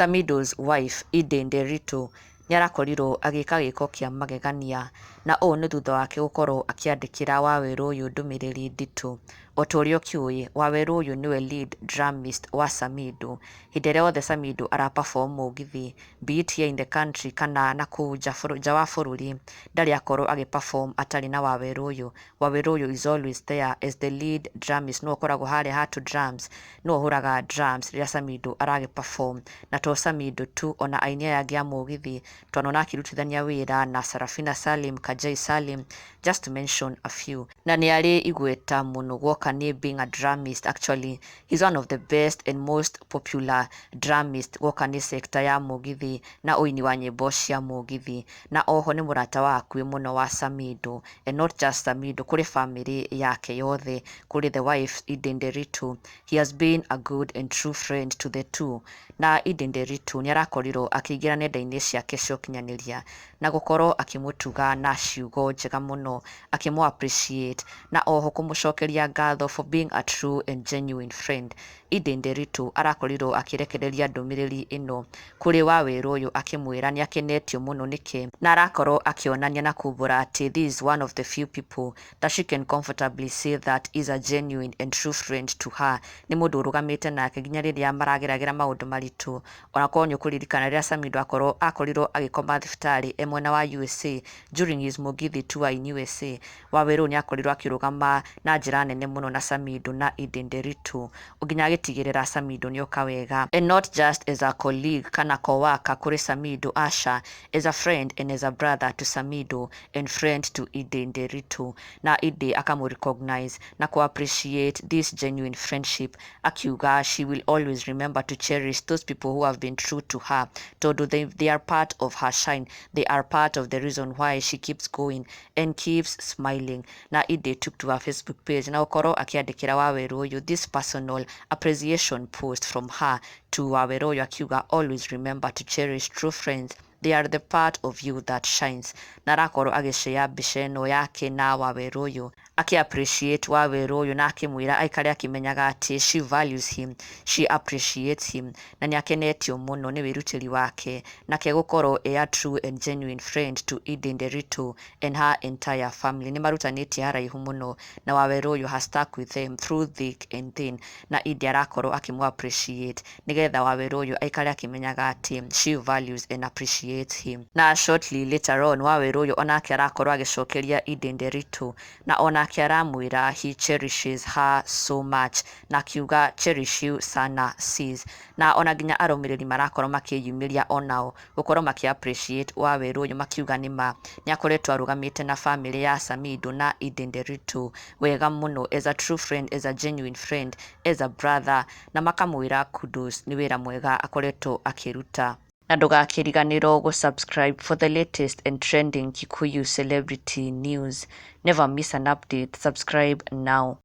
Samidoh's wife Eden Nderitu nĩ arakorirwo agĩka gĩko kĩa magegania, na ũũ nĩ thutha wake gũkorwo akĩandĩkĩra Waweru ũyũ ndũmĩrĩri nditũ. O ta ũrĩa ũkĩũĩ, Waweru ũyũ nĩwe lead drummist wa Samidoh. Hĩndĩ ĩrĩa yothe Samidoh ara perform mũgithi, be it here in the country kana nakũu nja wa bũrũri, ndarĩ akorwo agĩ perform atarĩ na Waweru ũyũ. Waweru ũyũ is always there as the lead drummist, nĩwe ũkoragwo harĩa ha tũ drums, nĩwe ũhũraga drums rĩrĩa Samidoh aragĩ perform. Na to Samidoh tu, ona aini aya angĩ a mũgithi twanona akĩrutithania wĩra na Sarafina Salim, Kajai Salim, just to mention a few. Na nĩ arĩ igweta mũno guoka nĩ being a drummist. Actually, he's one of the best and most popular drummist guoka nĩ sector ya mũgithi na ũini wa nyĩmbo cia mũgithi. Na oho nĩ mũrata wa hakuhĩ mũno wa Samidoh, and not just Samidoh, kũrĩ family yake yothe, kũrĩ the wife Eden Nderitu. He has been a good and true friend to the two. Na Eden Nderitu nĩ arakorirwo akĩingĩra nenda-inĩ ciake cia ũkinyanĩria na gũkorwo akĩmũtuga na ciugo njega mũno, akĩmũ appreciate na oho kũmũcokeria ngatho for being a true and genuine friend. Eden Nderitu arakorirwo akĩrekereria ndũmĩrĩri ĩno kũrĩ Waweru ũyũ akĩmwĩra nĩ akenetio mũno nĩke, na arakorwo akĩonania na kumbũra atĩ this is one of the few people that she can comfortably say that is a genuine and true friend to her. Nĩ mũndũ ũrũgamĩte nake nginya rĩrĩa marageragĩra maũndũ maritũ. Onakorwo nĩ ũkũririkana rĩrĩa Samidoh akorirwo agĩkoma thibitarĩ e mwena wa USA during his Mugithi tour in USA, Waweru nĩ akorirwo akĩrũgama na njĩra nene mũno na Samidoh na Eden Nderitu nginya agĩtigĩrĩra Samidoh nĩoka wega, and not just as a colleague kana co-worker kũrĩ Samidoh, aca, as a friend and as a brother to Samidoh and friend to Eden Nderitu. Na Eden akamũ recognize na kũ appreciate this genuine friendship, akiuga she will always remember to cherish those people who have been true to her, tondũ they are part of her shine, they are part of the reason why she keeps going and keeps smiling. Na Eden took to her Facebook page na gũkorwo akĩandĩkĩra Waweru ũyũ this personal appreciation post from her to Waweru ũyũ, akiuga, "Always remember to cherish true friends. They are the part of you that shines." Na arakorwo agĩshare mbica ĩno yake na Waweru ũyũ, akĩ appreciate Waweru ũyũ na akĩmwĩra aikare akĩmenyaga atĩ she values him, she appreciates him, na nĩ akenetio mũno nĩ wĩrutĩri wake nake gũkorwo e a true and genuine friend to Eden Nderitu and her entire family. Nĩ marutanĩtie haraihu mũno na Waweru ũyũ has stuck with them through thick and thin, na Eden arakorwo akĩmũ appreciate nĩgetha Waweru ũyũ aikare akĩmenyaga atĩ she values and appreciates him. Na shortly later on, Waweru ũyũ onake arakorwo agĩcokeria Eden Nderitu na onake aramwĩra he cherishes her so much, na akiuga, "Cherish you sana, sis." Na ona nginya arũmĩrĩri marakorwo makĩyumĩria onao gũkorwo makĩ appreciate Waweru ũyũ, makiuga nĩma nĩ akoretwo arũgamĩte na family ya Samidoh na Eden Nderitu wega mũno as a true friend, as a genuine friend, as a brother, na makamwĩra kudos nĩ wĩra mwega akoretwo akĩruta. Na ndũgakĩriganĩrwo gũ-subscribe for the latest and trending Kikuyu celebrity news. Never miss an update. Subscribe now.